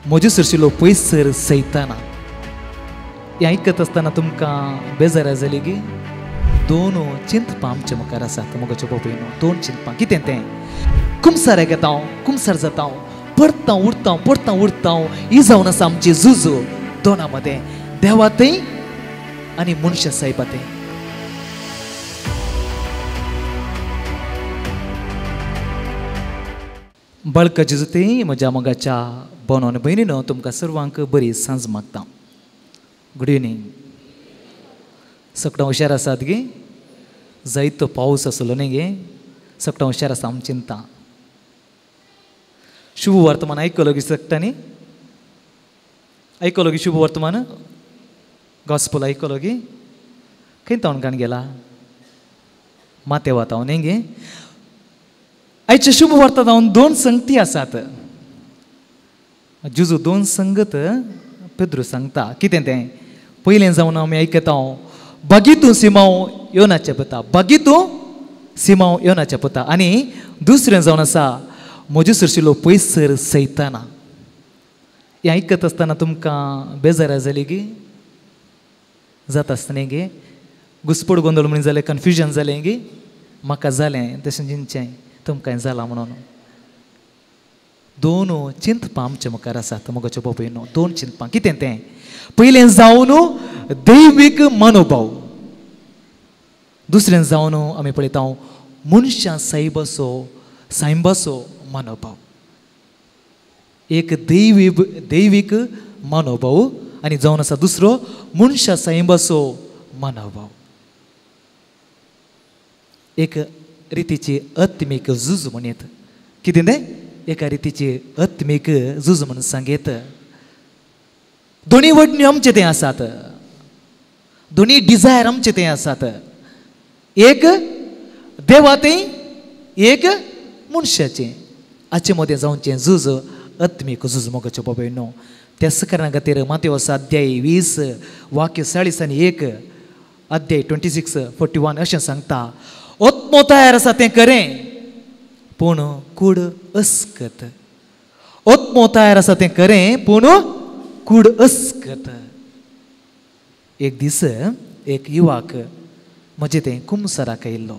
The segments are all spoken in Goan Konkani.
म्हजे सरशिलो पयसर सैताना. हें आयकत आसतना तुमकां बेजारा जाली गी? दोन चिंतपां आमच्या मुखार आसात मोगाच्यो बापूयनो. दोन चिंतपां कितें तें? कुमसाराक येता हांव, कुमसार जाता हांव, परतां उरतां परतां उरतां. ही जावन आसा आमची झुजू दोना मदें, देवा थंय आनी मनशा सायबा थंय. बळका जेजू म्हज्या मोगाच्या बोनो आनी भयणीनो, तुमकां सर्वांक बरी सांज मागता. Good evening. सगळां हुशार आसात गे? जायतो पावस आसलो न्ही गे? सगळां हुशार आसा आम चिंता. शुभ वर्तमान आयकलो गी सगळ्यांनी? आयकलो गी शुभ वर्तमान? गॉस्पल आयकलो गी? खंय तावन काण गेला? माते वाताव न्ही गे? आयचे शुभ वार्ता जावन दोन संगती आसात. जेजू दोन संगत पेद्रू सांगता. कितें तें? पयलें जावन आमी आयकता बागी तूं सिमांव योनाचे पुता, बागी तूं सिमांव योनाचे पुता. आनी दुसरें जावन आसा म्हजे सरशिलो पयसर सैताना. हें आयकत आसतना तुमकां बेजारा जाली गी? जाता आसतना गे? घुसपड गोंदळ म्हणून जालें, कन्फ्युजन जालें गी? म्हाका जालें तशें जिनचें तुमकां जालां म्हणून. दोन चिंतपां आमच्या मुखार आसात मोगाच्यो बापूयनो. दोन चिंतपां कितें तें? पयलें जावन दैवीक मनोभाव, दुसरें जावन आमी पळयता मनशां सायबाचो सायबाचो मनोभाव. एक दैवीक मनोभाव आनी जावन आसा दुसरो मनशां सायबाचो मनोभाव. एक रितीची आत्मीक झूज म्हणयत. कितें तें? एका रितीची आत्मीक झूज म्हणून सांगयत. दोनी वडण्यो आमचे तें आसात, दोनी डिजायर आमचे तें आसात. एक देवा तें, एक मनशाचें. हाचे मदें जावचें झूज आत्मीक झूज मोगाच्यो बाबायनो. त्याच कारणा खातीर मातेवस अध्याय 20 वाक्य 40 आनी 1 अध्याय 26:41 अशें सांगता, आत्मो तयार आसा तें खरें पूण कूड अस्कत. आत्मो तयार आसा तें खरें पूण कूड अस्कत. एक दीस एक युवाक म्हजें तें कुमसराक आयिल्लो.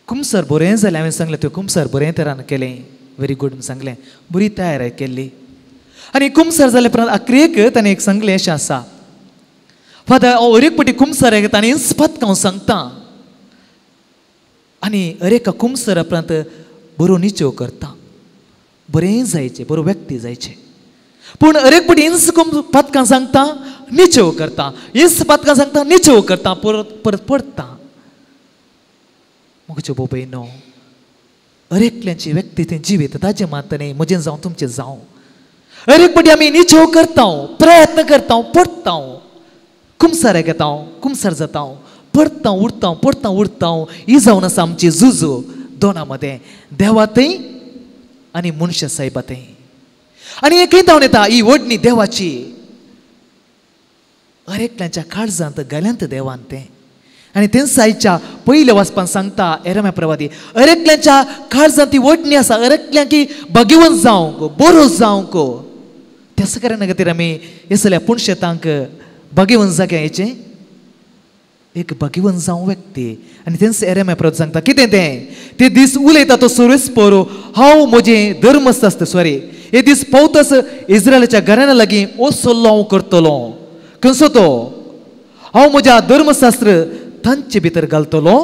कुमसर बरें जालें. हांवें सांगलें तुवें कुमसर बरें तरान केलें, व्हेरी गूड म्हूण सांगलें, बरी तयारी केल्ली. आनी कुमसर जाले उपरांत आखरेक ताणें एक सांगलें अशें आसा, फादर हांव अरेक पटी कुमसर ताणें इस्पात हांव सांगता आनी अरेका कुमसर उपरांत बरो निचेव करता, बरें जायचें, बरो व्यक्ती जायचें. पूण अरेक पटी इंस पातकां सांगता निचेव करता, इंस पातकां सांगता निचेव करता, परत परत पडटा. म्हज्यो बाबयनो, अरेकल्याची व्यक्ती तें जिवीत ताजें मात न्ही, म्हजें जावं तुमचें जावं. अरेक पटी आमी निचेव करता, प्रयत्न करता, पडटा, कुमसाराक येता, कुमसार जाता, परतां उरतां परतां उरतां. ही जावन आसा आमची झुजू दोना मदें, देवा थंय आनी मनशा सायबा थंय. आनी हें खंय धांवन येता ही ओडणी देवाची? अरेकल्यांच्या काळजांत गल्यांत देवान तें. आनी तेंच आयच्या पयल्या वाचपान सांगता एरम्या प्रवादी, अरेकल्यांच्या काळजांत ती ओडणी आसा, अरेकल्यांकी भगिवन जावंक, बरो जावंक. त्याच कारणा खातीर आमी हे सगळ्या पुणशेतांक भगिवन जाग्या हेचें एक भगिवन जावं व्यक्ती. आनी तेंच एरम्या प्रवादी सांगता कितें तें? ते दीस उलयता तो सुरेश पोरो, हांव म्हजें धर्मशास्त्र सॉरी हे दीस पावतस इस्रायलाच्या घराण्या लागीं ओसल्लो हांव करतलो. खंयचो तो? हांव म्हज्या धर्मशास्त्र तांचे भितर घालतलो,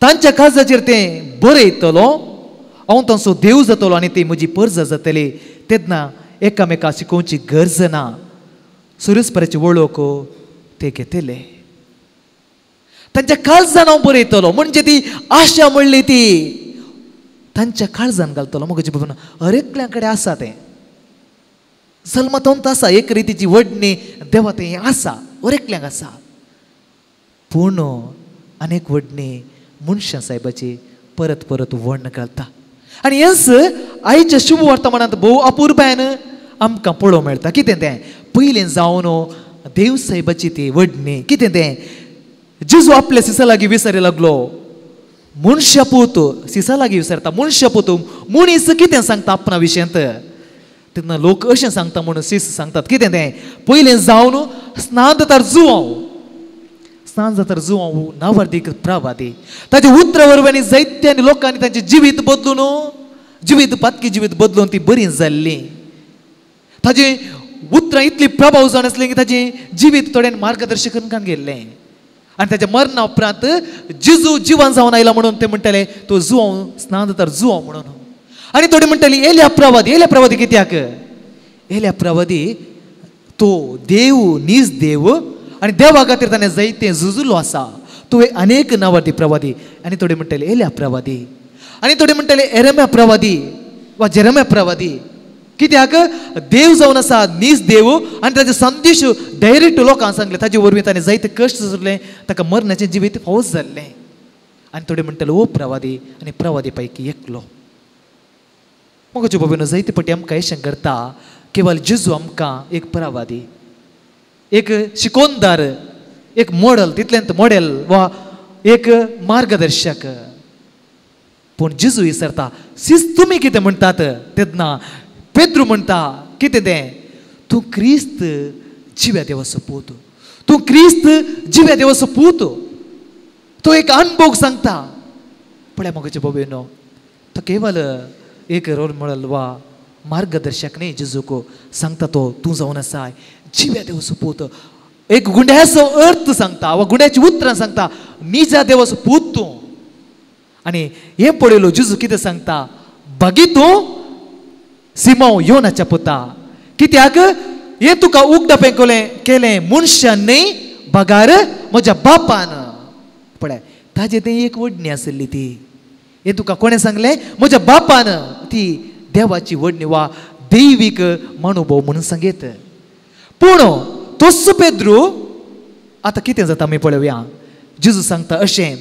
तांच्या काळजाचेर तें बरयतलो, हांव तांचो देव जातलो आनी ती म्हजी परजा जातली. तेन्ना एकामेका शिकोवची गरज ना, सुरेशपराची वळख ते घेतले. तांच्या काळजान हांव बरयतलो म्हणजे ती आशा म्हणली ती तांच्या काळजान घालतलो. म्हजे बाबा अरेकल्या कडेन आसा तें, जल्मातोंत आसा एक रितीची वडणी देवा तें आसा, अरेकल्यांक आसा. पूण अनेक वडणी मनशां सायबाची परत परत वर्ण घालता. आनी हेंच आयच्या शुभ वर्तमानांत भोव अपुरबायन आमकां पळोवंक मेळटा. कितें तें? पयलें जावन देव सायबाची ती वडणी. कितें तें? जेजू आपल्या सिसा लागीं विसरी लागलो. मनशापूत सिसा लागीं विसरता, मनशापूत मनीस कितें सांगता आपणा विशयांत? तेन्ना लोक अशें सांगता म्हणून सीस सांगतात कितें तें पयलें जावन स्नान जातार जुवांव, स्नान जातार जुवांव नावर्दीक प्रवादी ताजे उतरां वरवीं जायत्या आनी लोकांनी तांचें जिवीत बदलून, जिवीत पातकी जिवीत बदलून ती बरी जाल्ली. ताजी उतरां इतली प्रभाव जावन आसली की ताजें जिवीत थोड्यान मार्गदर्शकान गेल्लें. आनी ताच्या मरणा उपरांत जेजू जिवन जावन आयला म्हणून ते म्हणटाले तो जुवांव स्नान जातार जुवांव म्हणून. आनी थोडे म्हणटाले एल्या प्रवादी, एल्या प्रवादी कित्याक? एल्या प्रवादी तो देव, नीज देव आनी देवा खातीर ताणें जायतें झुजुलो आसा, तो अनेक नांवादी प्रवादी. आनी थोडे म्हणटाले एल्या प्रवादी, आनी थोडे म्हणटाले एरम्या प्रवादी वा जेरम्या प्रवादी कित्याक? देव जावन आसा नीज देव आनी ताजे संदेश डायरेक्ट लोकांक सांगले, ताजे वरवीं ताणें जायते कश्ट सोंसले, ताका मरणाचें जिवीत फावस जाल्लें. आनी थोडे म्हणटाले ओ प्रवादी, आनी प्रवादी पैकी एकलो. मोगाच्यो बाबीनो जायते पटी आमकां अशें करता केवल जेजू आमकां एक प्रवादी, एक शिकोनदार, एक मॉडल, तितलेंत मॉडेल वा एक मार्गदर्शक. पूण जेजू विसरता सीस तुमी कितें म्हणटात तेन्ना पेद्रू म्हणटा कितें तें, तूं क्रिस्त जिव्या देवाचो पूत, तूं क्रिस्त जिव्या देवाचो पूत. तो एक अणभव सांगता. पळय मोगाचे बाबीनो तो केवल एक रोल मॉडल वा मार्गदर्शक न्ही, जेजूक सांगता तो तूं जावन आसाय जिव्या देवाचो पूत. एक गुंड्याचो अर्थ सांगता वा गुंड्याची उतरां सांगता, निजा देवाचो पूत तूं. आनी हें पळयलो जेजू कितें सांगता, बागी तूं सिमांव योनाच्या पुता, कित्याक हें तुका उगडापें केलें मनशान न्हय बगार म्हज्या बापान. पळय ताजें तें एक वडणी आसली ती, हें तुका कोणें सांगलें? म्हज्या बापान. ती देवाची वडणी वा दैवीक मनोभव म्हणून सांगेत. पूण तोच पेद्रू आतां कितें जाता आमी पळोवया. जेजू सांगता अशें,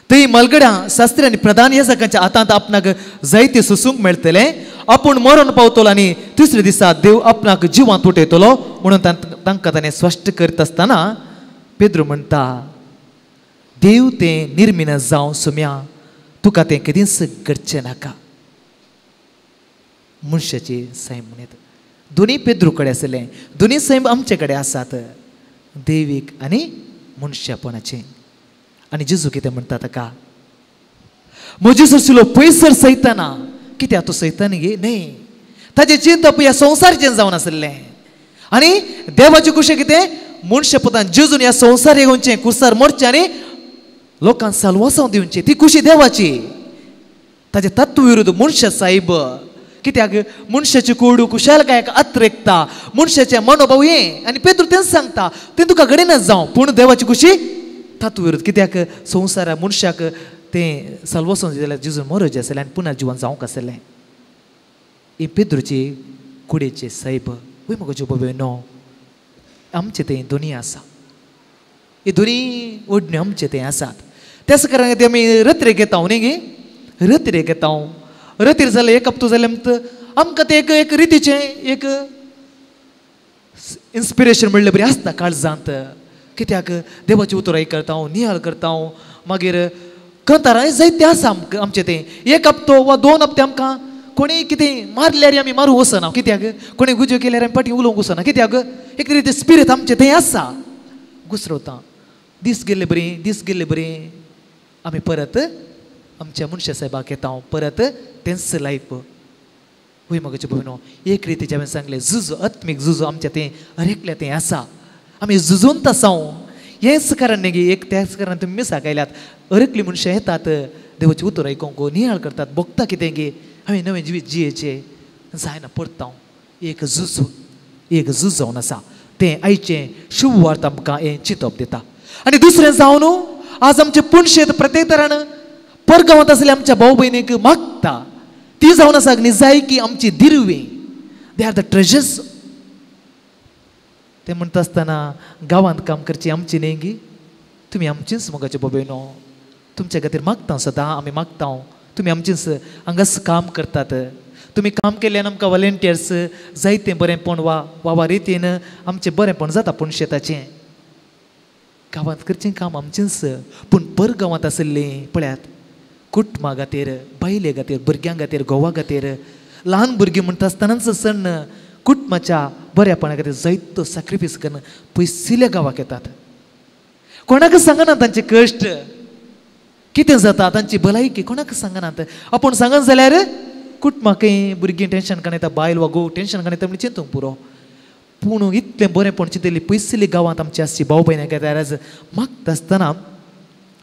थंय मलगड्यां शास्त्री आनी प्रधान याजकांच्या हातांत आपणाक जायते सोसूंक मेळटलें, आपूण मरण पावतलो आनी तिसऱ्या दिसा देव आपणाक जिवांत उठयतलो म्हणून तांकां ताणें स्पश्ट करीत आसतना पेद्रू म्हणटा देव तें निर्मिना जावं सुम्या, तुका तें केदींच घडचें नाका. मनशाची सैम म्हणत दोनी पेद्रू कडेन आसलें, दोनी सैम आमचे कडेन आसात, दैवीक आनी मनशापणाचें. आनी जेजू कितें म्हणटा ताका, म्हजे सरशिलो पयसर सैताना, कित्याक तूं सैतान गे? न्हय, ताजें चिंतप ह्या संवसाराचें जावन आसलें. आनी देवाचें कशें कितें मनशापतान जेजून ह्या संवसार येवचें, कुर्सार मरचें आनी लोकांक साल्वासांव दिवचें, ती खुशी देवाची. ताजें तत्व विरुद्ध मनशा सायब, कित्याक मनशाची कोडू कुशालकायक अत्रेकता, मनशाचें मनोभाव हें. आनी पेद्रू तेंच सांगता तें तुका घडना जावं, पूण देवाची खुशी तत्व विरुद्ध, कित्याक संवसारा मनशाक तें साल्वासांव जाल्यार जेजून मरजें आसलें आनी पुनर्जिवन जिवन जावंक आसलें. ही पेद्रूची कुडीचे सायब. वय म्हजो बाबा आमचें तें दोनी आसा, ही दोनी ओडण्यो आमचें तें आसात. त्याच कारणान ते आमी रत्रेक येता न्ही गे, रत्रेक येता. रतीर जालें एक हप्तो जालें आमकां तें एक एक रितीचें एक इन्स्पिरेशन म्हणलें बरी आसता काळजांत, कित्याक देवाचें उतर आयकता, नियाळ करता, मागीर कंतारां जायतें आसा आमकां आमचें तें. एक हप्तो वा दोन हप्ते आमकां कोणी कितें मारल्यार आमी मारूंक वचना, कित्याक कोणी गुजो केल्यार आमी फाटीं उलोवंक वचना, कित्याक एक तरी तें स्पिरीट आमचें थंय आसा. घुसरवता दीस गेल्ले बरी, दीस गेल्ले बरी आमी परत आमच्या मनशा सायबाक येता, परत तेंच लायफ. वय म्हज्या भयणो एक रितीचें हांवें सांगलें, झुजो आत्मीक झुजो आमचें तें हरेकलें तें आसा, आमी झुजून आसा. हेंच कारण न्ही, एक त्याच कारण तुमी मिसाक आयल्यात, हरेकली मनशां येतात देवाचें उतर आयकूंक, नियाळ करतात, भोगता कितें गे हांवें नवें जिवीत जियेचें जायना, परतां एक झुजो, एक झूज जावन आसा तें आयचें शुभ वार्ता आमकां हें चिंतप दिता. आनी दुसरें जावन आज आमचे पुणशेत प्रत्येक तरान परगांवांत आसले आमच्या भाव भयणीक मागता, ती जावन आसा निजाय की आमची दिरवी, they are the treasures. ते म्हणटा आसतना गांवांत काम करची आमची न्ही गी, तुमी आमचीच मोगाचे बाबेनो, तुमच्या खातीर मागता सदां आमी मागता, तुमी आमचीच हांगाच काम करतात, तुमी काम केल्ल्यान आमकां वॉलेंटियर्स जायतें बरेंपण वा वावा रितीन आमचें बरेंपण जाता. पूण शेताचें गांवांत करचें काम आमचेंच, पूण परगांवांत आशिल्लीं पळयात कुटुंबा खातीर, बायले खातीर, भुरग्यां खातीर, घोवा खातीर ल्हान भुरगीं म्हणटा आसतनाच सण कुटुंबाच्या बऱ्यापणा खातीर जायतो सॅक्रिफायस करून पयसिल्या गांवाक येतात. कोणाक सांगना तांचे कश्ट कितें जाता, तांची भलायकी कोणाक सांगनात. आपूण सांगत जाल्यार कुटुंबाकय भुरगीं टेंशन काडून येता, बायल वा घोव टेंशन काडून येता म्हण चिंतूंक पुरो. पूण इतलें बरेंपण चिंतलें पयसुल्ल्या गांवांत आमची आसची भाव भयणां खातीर मागता आसतना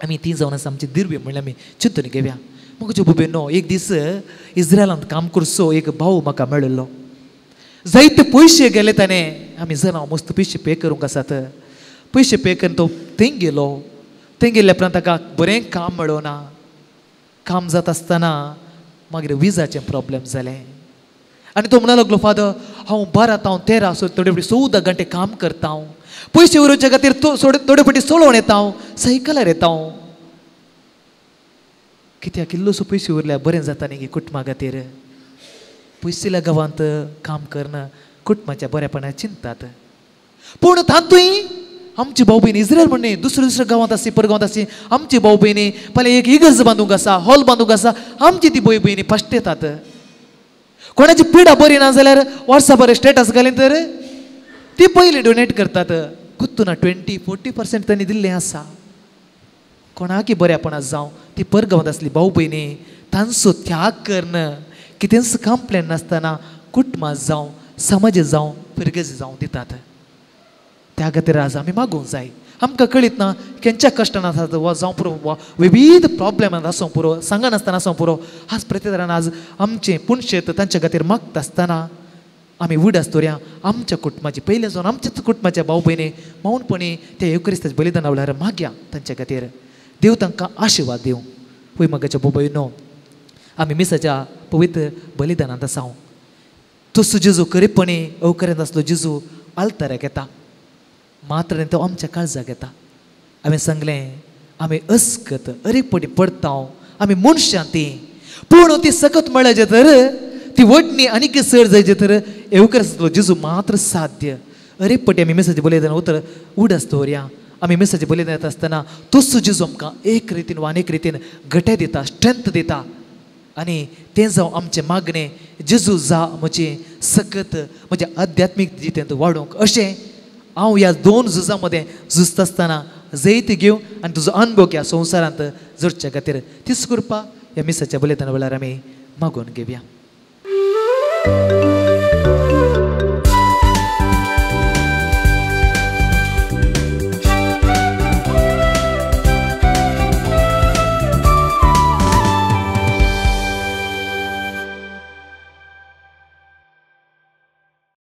आमी ती जावन आसा आमची दिर्वी म्हणल्यार आमी चिंतून घेवया. म्हज्या भुबेनो एक दीस इस्रायलांत काम करचो एक भाव म्हाका मेळिल्लो. जायते पयशे गेले ताणें, आमी जाणां मस्त पयशे पे करूंक आसात. पयशे पे करून तो थंय गेलो. थंय गेल्ल्या उपरांत ताका बरें काम मेळना. काम जाता आसतना मागीर विजाचें प्रॉब्लेम जालें आनी तो म्हणा लागलो, फादर हांव 12 हांव 13 थोडे फावटी 14 घंटे काम करता, हांव पयशे उरोवच्या खातीर थोडे फावटी चलोवन येता, हांव सायकलार येता. हांव कित्याक इल्लोसो पयशे उरल्यार बरें जाता न्ही कुटुंबा खातीर. पयसुल्ल्या गांवांत काम करना कुटुंबाच्या बऱ्यापणाक चिंतात. पूण तातूंय आमची भाव भयणी इस्रायल म्हण न्ही, दुसऱ्या दुसऱ्या गांवांत आसची परगांवांत आसची आमची भाव भयणी फाल्यां एक इगर्ज बांदूंक आसा, हॉल बांदूंक आसा, आमची ती भय भयणी पश्टेतात. कोणाची पिडा बरी ना जाल्यार वॉट्सॅपार स्टेटस घाली तर ती पयलीं डोनेट करतात. गुत्तुना 20-40% तांणी दिल्लें आसा. कोणाकी बऱ्यापणां जावं ती परगांवांत आसली भाव भयणी तांचो त्याग करून कितेंच कंप्लेन नासतना कुटुंबां जावं समाज जावं फिरगज जावं दितात. त्या खातीर आज आमी मागूंक जाय. आमकां कळीत ना खंयच्या कश्टान आसात वा जावं पुरो वा विविध प्रॉब्लेमान आसूं पुरो, सांगनासतना आसूं पुरो. आज प्रत्येकान आज आमचें पुणशेत तांच्या खातीर मागता आसतना आमी उडास दवरया आमच्या कुटुंबाची. पयलें जावन आमच्याच कुटुंबाच्या भाव भयणी मौनपणी त्या येवक्रिस्ताच्या बलिदाना वेळार मागया तांच्या खातीर. देव तांकां आशिर्वाद दिवं. पळय म्हज्या भाव भयणो, आमी मिसाच्या पवित्र बलिदानांत आसा. तसो जेजू खरेपणी अवकरेंत आसलो जेजू आल्ताराक येता, मात्र तो आमच्या काळजाक येता. हांवें सांगलें आमी अस्कत अरेपटी पडता, आमी मनशां ती, पूण ती सकत मेळ्ळाचे तर ती वडणी आनीक चड जायचे तर येवकर जेजू मात्र साध्य. अरेपटी आमी मिसाचे बलिदान उतर उडास दवरया. आमी मिसाचे बलिदान येता आसतना तसो जेजू आमकां एक रितीन वा अनेक रितीन घटे दिता, स्ट्रेंथ दिता आनी तें जावं आमचें मागणें जेजू जा म्हजें सकत म्हजें आध्यात्मीक जितेंत वाडोवंक. अशें हांव ह्या दोन झुजां मदें झुजता आसतना जैत घेवन आनी तुजो अनुभव ह्या संवसारांत जोडच्या खातीर तीच कृपा ह्या मिसाच्या बलिदाना वेळार आमी मागून घेवया.